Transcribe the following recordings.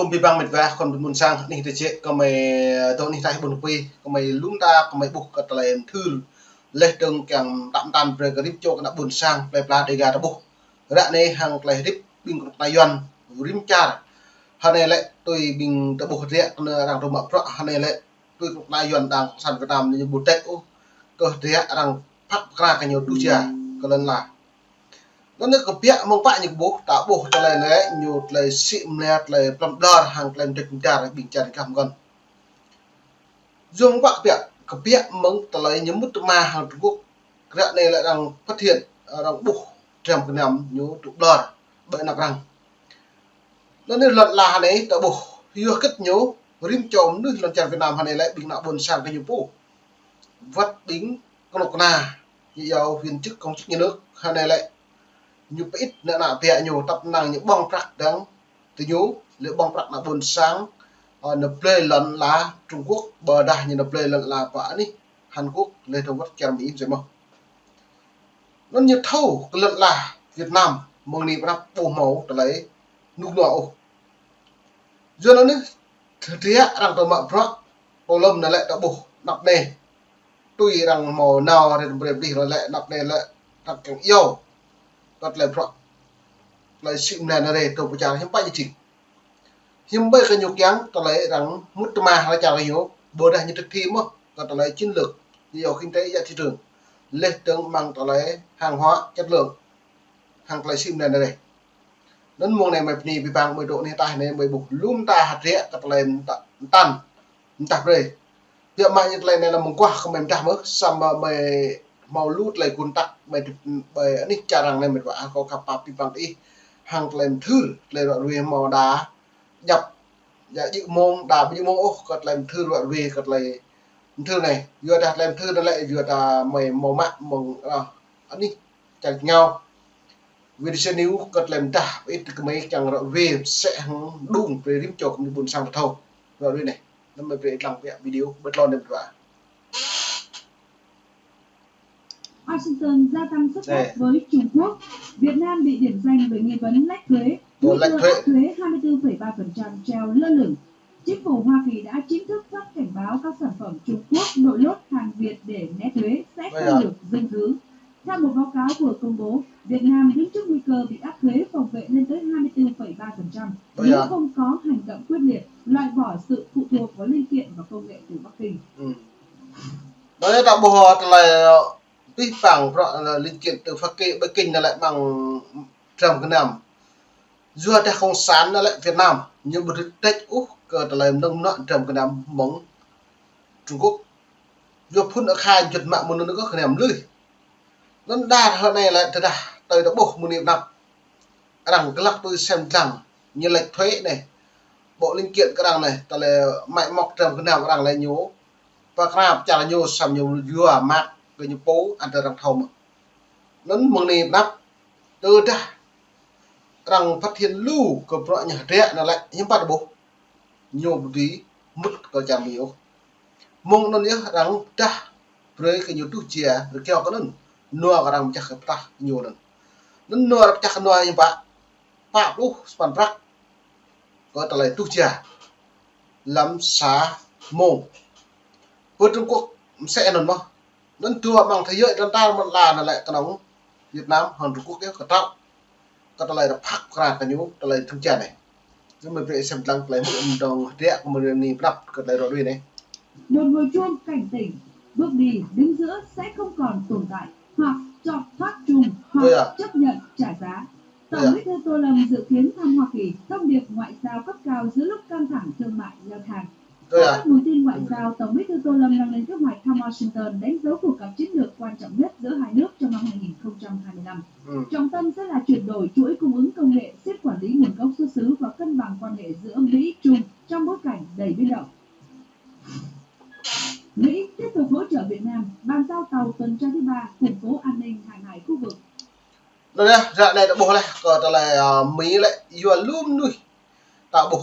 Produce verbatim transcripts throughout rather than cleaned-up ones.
Abih bang met wa khul ƀôn sang, anih tơjĕ kơmơi dŏ anih taih ƀôn pui, kơmơi lŏm ta kơmơi ƀuh kơ tơlơi mthưr. Laih dơ̆ng kiăng tăm tăn brơi kơ rĭm čô kơ ană ƀôn sang, plơi pla Dega ta ƀuh. Ră anai hăng tơlơi hơdip ƀing kơnuk kơna Yuan rĭm čar. Hơnai lĕ tui ƀing ta ƀuh ră kơ arăng tơmă prăk hơnai lĕ tui kơnuk kơna Yuan đang Cộng sản Việt Nam ñu ƀu tĕk ôh. Kơ ră arăng phat pơkra kơ ñu tuh jia kơ lŏn la. Anŭn kơ biă mơ̆ng pă ñu kơ ƀuh, ta ƀuh tơlơi anai ñu tơlơi sĭ mlĕ tơlơi plŏm ƀlŏr hăng tơlơi mdĕč mdar ƀing čar gah mơgŏn. Yua mơ̆ng pă kơ biă, kơ biă mơ̆ng tơlơi ñu mŭt tơma hăng Trung Quốc. Ră anai lĕ arăng phát hiện, arăng ƀuh dram gơnam ñu tŭ ƀlŏr ƀơi anăp arăng. Anŭn anai lŏn la hơnai ta ƀuh, yua hơget ñu rĭm čô mơnuih lŏn čar Việt Nam hơnai lĕ ƀing ană ƀôn sang kơ ñu pô. Wơ̆t ƀing kơnuk kơna, ñu yua viên chức công chức nhà nước hơnai lĕ ñu pơit ană ană biă ñu tăp năng ñu ƀơ̆ng prăk dơ̆ng tơ ñu, lĕ ƀơ̆ng prăk ană ƀôn sang, ơ, nao blơi lŏn la Trung Quốc, ƀôdah ñu nao blơi lŏn la pơ anih Hàn Quốc, lĕ dơ̆ng wơ̆t čar Mi sĭt mơ̆n. Anŭn ñu thâo kơ lŏn la Việt Nam mơ̆ng anai pơ anăp ƀu hmâo tơlơi rơnŭk rơnua ôh. Yua anŭn anai, tơdah arăng tơmă prăk, tơlơi anŭn lĕ ta ƀuh anăp anai. Tui arăng hmâo nao rai tơm brơi blih lĕ anăp anai lĕ arăng kiăng iâu kơ tơlơi prăk, tơlơi sĭ mlĕ anai rai tơ pơčar hiư̆m pă ñu jing. Hiư̆m ƀơi kơ ñu kiăng tơlơi arăng mŭt tơma hăng čar ñu, ƀôdah ñu thực thi mơ̆n kơ tơlơi chiến lược, ñu yua kinh tế giá thị trường. Laih dơ̆ng mơ̆ng tơlơi hàng hóa chất lượng, hăng tơlơi sĭ mlĕ anai rai. Anŭn mơ̆ng anai mơi bơni abih bang mơi dŏ anih taih anai mơi ƀuh lŏm ta hơdră kơ tơlơi mơta-, mơtăn, mơtah brơi. Biă mă ñu tơlơi anai lăm mơguah kơ mơi mơdah mơ̆n, samơ̆ mơi hmâo lu tơlơi gun tăk mơi tŭ ƀơi anih čar arăng anai mơi dŏ, kâo khăp pap abih bang ih hăng tơlơi mthưr, tơlơi ră ruai hmâo đa djăp, djăp djơ̆ mông, đa ƀu djơ̆ mông ôh kơ tơlơi mthưr ră ruai kơ tơlơi mthưr anai. Yua dah tơlơi mthưr anai lĕ yua dah mơi hmâo mă mơ̆ng, ơ, anih čar ngao. Video anai kơ tơlơi mơdah, ƀu ih tơ kơmơi kiăng ră ruai mơsĕ hăng đung brơi rĭm čô kơ mơi ƀôn sang pơthâo ră ruai anai. Anŭn mơi brơi ih lăng biă video ƀơi tlôn anai ƀơi wa. Washington gia tăng sức ép với Trung Quốc. Việt Nam bị điểm danh về nghi vấn lách thuế, nguy cơ áp thuế hai mươi tư phẩy ba phần trăm treo lơ lửng. Chính phủ Hoa Kỳ đã chính thức phát cảnh báo các sản phẩm Trung Quốc đội lốt hàng Việt để né thuế sẽ không được dừng thứ. Theo một báo cáo vừa công bố, Việt Nam đứng trước nguy cơ bị áp thuế phòng vệ lên tới hai mươi tư phẩy ba phần trăm nếu không có hành động quyết liệt, loại bỏ sự phụ thuộc vào linh kiện và công nghệ từ Bắc Kinh. Anai ta ƀuh tơlơi pih pang prăk, ơ, linh kiện từ Bắc Kinh, Bắc Kinh anai lĕ mơ̆ng dram gơnam. Yua dah cộng sản anai lĕ Việt Nam, ñu ƀu dưi tĕk ôh kơ tơlơi mơnơ̆ng mơnuă dram gơnam mơ̆ng Trung Quốc. Yua phŭn akha juăt mă mơnơ̆ng anai kơ gơnam lui. Anŭn đa hơnai lĕ tơdah tơlơi ta ƀuh mơ̆ng anai pơ anăp. Arăng glăk tui sem dlăng, ñu lĕ thuế anai. Bộ linh kiện kơ arăng anai, tơlơi máy móc dram gơnam arăng lĕ ñu pơkra pơčar ñu samơ̆ ñu yua mă kơ ñu pô, anŭn arăng thâo mơ̆n. Anŭn mơ̆ng anai pơ anăp, tơdah arăng phát hiện lu kơ prăk ñu hơdră anai lĕ hiư̆m pă ta ƀuh. Ñu ƀu dưi mŭt kơ čar Mi ôh. Mơ̆ng anŭn yơh arăng pơdah brơi kơ ñu tuh jia, rơkâo kơ anŭn. Nua kơ arăng pơčah kơ pơtah ñu anŭn. Anŭn nua arăng pơčah kơ nua hiư̆m pă. Pă pluh sapăn prăk kơ tơlơi tuh jia lăm sa mông. Pơ Trung Quốc mơsĕ anŭn mơ̆n. Anŭn dua mơ̆ng thế giới lŏn ta mơ̆n la anai lĕ kơnơ̆ng Việt Nam hăng Trung Quốc yơh kơ trao kơ tơlơi rơphak pơkra kơ ñu tơlơi tuh jia anai. Anŭn mơi brơi ih sem dlăng tơlơi mơ̆ng dŏng hơdră kơ mơi anai pơ anăp kơ tơlơi ră ruai anai. Một hồi chuông cảnh tỉnh, bước đi, đứng giữa sẽ không còn tồn tại, hoặc chọn thoát chung, hoặc chấp nhận trả giá. Tổng Bí thư Tô Lâm dự kiến thăm Hoa Kỳ, thông điệp ngoại giao cấp cao giữa lúc căng thẳng thương mại leo thang. Theo các nguồn tin ngoại giao, Tổng Bí thư Tô Lâm đang lên kế hoạch thăm Washington, đánh dấu cuộc gặp chiến lược quan trọng nhất giữa hai nước trong năm hai nghìn không trăm hai mươi lăm. Trọng tâm sẽ là chuyển đổi chuỗi cung ứng công nghệ, siết quản lý nguồn gốc xuất xứ và cân bằng quan hệ giữa Mỹ-Trung trong bối cảnh đầy biến động. Mỹ tiếp tục hỗ trợ Việt Nam bàn giao tàu tuần tra thứ ba, củng cố an ninh hàng hải khu vực. Anŭn yơh, ră anai ta ƀuh laih kơ tơlơi, ơ, Mi lĕ yua lu mơnuih ta ƀuh.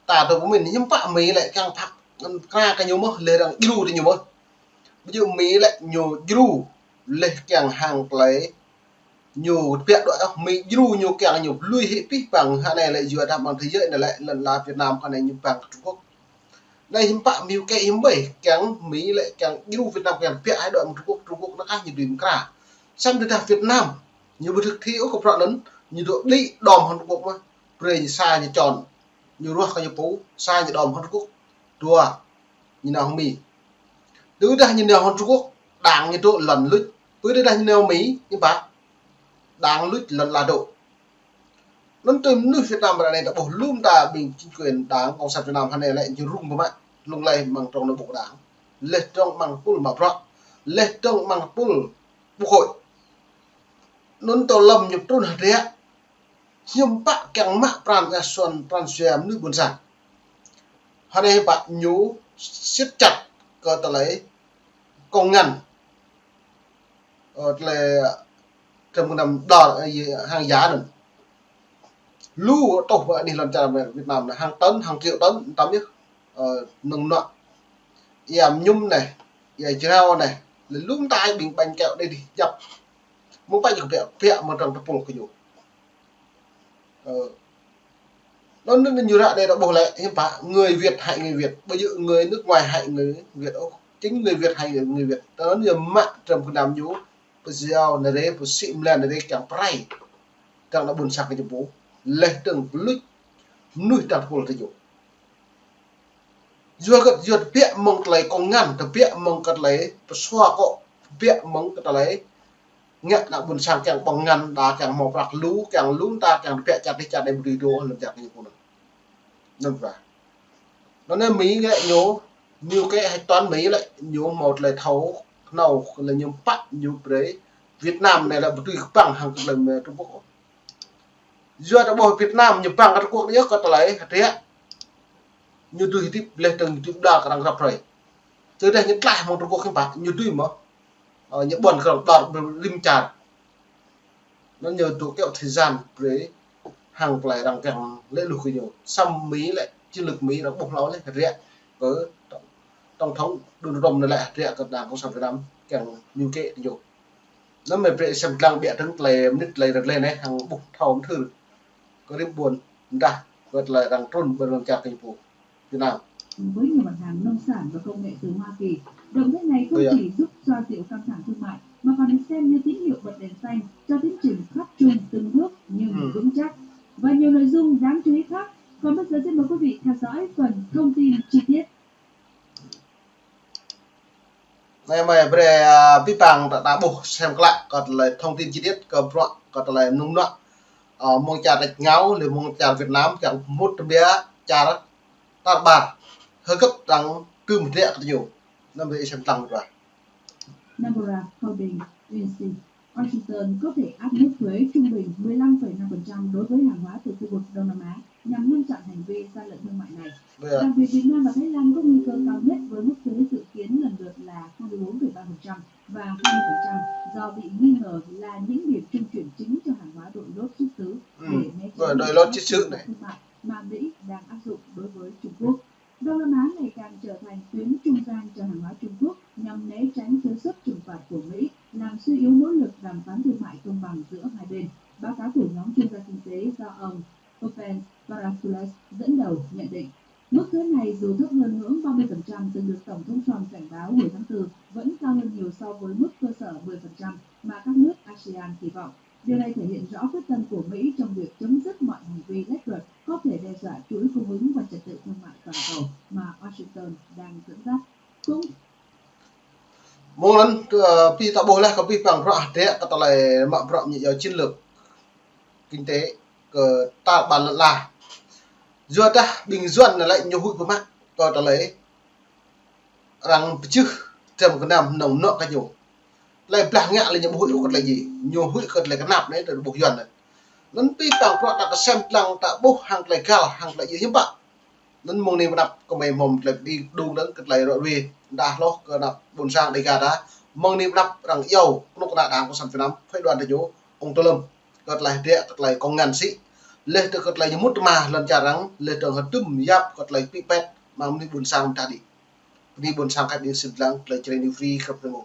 Ta tŭ pơmĭn hiư̆m pă Mi lĕ kiăng phat pơkra kơ ñu mơ̆n, laih arăng djru tơ ñu mơ̆n. Ƀu djơ̆ Mi lĕ ñu djru laih kiăng hăng tơlơi ñu tơbiă đuaĭ ôh, Mi djru ñu kiăng ñu lui hĭ pih păng hơnai lĕ yua dah mơ̆ng thế giới anai lĕ lŏn la Việt Nam hơnai ñu păng kơ Trung Quốc. Anai hiư̆m pă Mi kĕ hiư̆m ƀai kiăng Mi lĕ kiăng djru Việt Nam kiăng tơbiă hĭ đuaĭ mơ̆ng Trung Quốc, Trung Quốc nao kah ñu dưi mơ̆ng kra. Samơ̆ tơdah Việt Nam ñu ƀu thực thi ôh kơ bruă anŭn, ñu dŏ đĭ đom hăng Trung Quốc mơ̆n, brơi ñu sa ñu čon, ñu ruah kơ ñu pô, sa ñu đom hăng Trung Quốc, dua ñu nao hăng Mi. Tơdah ñu nao hăng Trung Quốc, đảng ñu dŏ lŏn luč. Tơdah ñu nao Mi, ñu pă đảng luč lŏn la dŏ. Anŭn tui mơnuih Việt Nam ră anai ta ƀuh lŏm ta ƀing chính quyền Đảng Cộng sản Việt Nam hơnai lĕ ñu rŭng pơmă, lŏng lĕ mơ̆ng trong nội bộ đảng, lĕ trong mơ̆ng pul mă bruă, lĕ trong mơ̆ng pul quốc hội. Anŭn tơlơi ñu trŭn hơdră, hiư̆m pă kiăng mă pran asuh pran jua mơnuih ƀôn sang. Hơnai hiư̆m pă ñu siết chặt kơ tơlơi công ngăn, ơ, tơlơi trăm gơnam đo, ơ, hàng giả anŭn. Lu tŏh ƀơi anih lŏn čar Việt Nam anai, hàng tấn, hàng triệu tấn, tăm yơh, ơ, nơ̆ng nua. Ia mơñum anai, ia jrao anai, lĕ lŏm ta ƀing bánh kẹo anai dih djăp. Mơ̆ng pă ñu kơ biă, biă mơ̆ng trong tơpul kơ ñu. Ơ, anŭn, anŭn ñu ră anai ta ƀuh lĕ, hiư̆m pă, người Việt hại người Việt, ƀu djơ̆ người nước ngoài hại người Việt ôh, chính người Việt hại người, người Việt. Anŭn ñu mă trăm gơnam ñu, pơjao anai rê, pơsĭ mlan anai rê kiăng pơrai, kiăng ană ƀôn sang kơ ñu pô, lĕ tơ̆ng pơluč mơnuih ta pul ta ñu. Yua hơget, yua tơbiă mơ̆ng tơlơi công ngăn, tơbiă mơ̆ng kơ tơlơi pơsua kŏ, tơbiă mơ̆ng kơ tơlơi ngă ană ƀôn sang kiăng ƀơ̆ng ngăn, đa kiăng hmâo prăk lu, kiăng lŏm ta, kiăng tơbiă čar dih čar anai ƀu dưi dŏ, lŏn čar kơ ñu pô anŭn. Anŭn pă. Anŭn anai Mi lĕ ñu, ñu kĕ hơtuan Mi lĕ ñu hmâo tơlơi thâo, hnâo, lĕ ñu pă ñu brơi Việt Nam anai lĕ ƀu dưi kơƀang hăng kơ tơlơi mơ̆ng Trung Quốc. Yua ta ƀuh Việt Nam ñu păng kơ Trung Quốc yơh kơ tơlơi hơdră. Ñu dưi hơdip lĕ tơ̆ng hơdip đa kơ arăng rap hrơi. Tơdah ñu tlaih mơ̆ng Trung Quốc hiư̆m pă, ñu dưi mơ̆, ơ, ñu ƀuăn kơ arăng đor rĭm čar. Anŭn ñu dŏ kéo thời gian brơi hăng tơlơi arăng kiăng lĕ luh kơ ñu. Samơ̆ Mi lĕ, chiến lược Mi arăng ƀuh hlâo lĕ hơdră kơ tổng, tổng thống Donald Trump anai lĕ hơdră kơ Đảng Cộng sản Việt Nam kiăng ñu kĕ ñu. Anŭn mơ̆ brơi sem lăng biă tơ̆ng tơlơi mơnit tơlơi rơlê anai hăng ƀuh thâo mơthưr kơ rĭm ƀôn dah kơ tơlơi arăng trŭn ƀơi lŏn čar kơ ñu pô Việt Nam. Với nhiều mặt hàng nông sản và công nghệ từ Hoa Kỳ, động thái này không chỉ giúp xoa dịu căng thẳng thương mại mà còn được xem như tín hiệu bật đèn xanh cho tiến trình thoát Trung từng bước nhưng vững chắc. Và nhiều nội dung đáng chú ý khác. Còn bây giờ xin mời quý vị theo dõi phần thông tin chi tiết. Anai mơ̆ brơi, ơ, pih păng ta, ta ƀuh sem klă kơ tơlơi thông tin chi tiết kơ bruă, kơ tơlơi nŭng nua, ơ, mơ̆ng čar Tây Ngao, lĕ mơ̆ng čar Việt Nam, kiăng mŭt tơbiă čar tar ƀar. Hơget arăng tŭ mơdră kơ ñu. Anŭn brơi sem lăng bruă. Nambora Holding, Inc. Washington có thể áp mức thuế trung bình mười lăm phẩy năm phần trăm đối với hàng hóa từ khu vực Đông Nam Á nhằm ngăn chặn hành vi gian lận thương mại này. Đặc biệt, Việt Nam và Thái Lan có nguy cơ cao nhất với mức thuế dự kiến lần lượt là hai mươi bốn phẩy ba phần trăm và hai mươi phần trăm do bị nghi ngờ là những điểm trung chuyển chính cho hàng hóa đội lốt xuất xứ để né tránh các lệnh trừng phạt thương mại mà Mỹ đang áp dụng đối với Trung Quốc. Đông Nam Á ngày càng trở thành tuyến trung gian cho hàng hóa Trung Quốc nhằm né tránh thuế suất trừng phạt của Mỹ, làm suy yếu nỗ lực đàm phán thương mại công bằng giữa hai bên. Báo cáo của nhóm chuyên gia kinh tế do ông Open Parakulas dẫn đầu nhận định, mức thuế này dù thấp hơn ngưỡng ba mươi phần trăm từng được Tổng thống Trump cảnh báo hồi tháng tư, vẫn cao hơn nhiều so với mức cơ sở mười phần trăm mà các nước ASEAN kỳ vọng. Điều này thể hiện rõ quyết tâm của Mỹ trong việc chấm dứt mọi hành vi lách luật có thể đe dọa chuỗi cung ứng và trật tự thương mại toàn cầu mà Washington đang dẫn dắt. Cũng Mơ̆ng anŭn, ơ, pih ta ƀuh lĕ kơ pih păng bruă hơdră kơ tơlơi mă bruă ñu yua chiến lược kinh tế kơ tar ƀar lŏn la. Yua dah ƀing Yuan anai lĕ ñu huĭ pơmă kơ tơlơi arăng pơjưh trăm gơnam nơ̆ng nua kơ ñu. Tơlơi blah ngă lĕ ñu ƀu huĭ kơ tơlơi djai. Ñu huĭ kơ tơlơi kơnap anai, tơlơi ƀuh Yuan anai. Anŭn pih păng bruă ta kơ sem lăng ta ƀuh hăng tơlơi găl, hăng tơlơi djai hiư̆m pă. Anŭn mơ̆ng anai pơ anăp kơmơi hmâo tơlơi pơđĭ đung dơ̆ng kơ tơlơi ră ruai, dah hloh kơ anăp ƀôn sang Dêga ta. Mơ̆ng anai pơ anăp arăng iâu kơnuk kơna Đảng Cộng sản Việt Nam, phái đoàn ta ñu, ông Tô Lâm, kơ tơlơi hơdră, kơ tơlơi kông ngăn sĭ. Lĕ tơ kơ tơlơi ñu mŭt tơma lŏn čar arăng, lĕ tơ hơdôm yap kơ tơlơi pĭ pĕt, mơ̆ng anai ƀôn sang ta đĭ. Anai ƀôn sang kơ ƀing sem lăng tơlơi Jrai New Free khăp rơmô.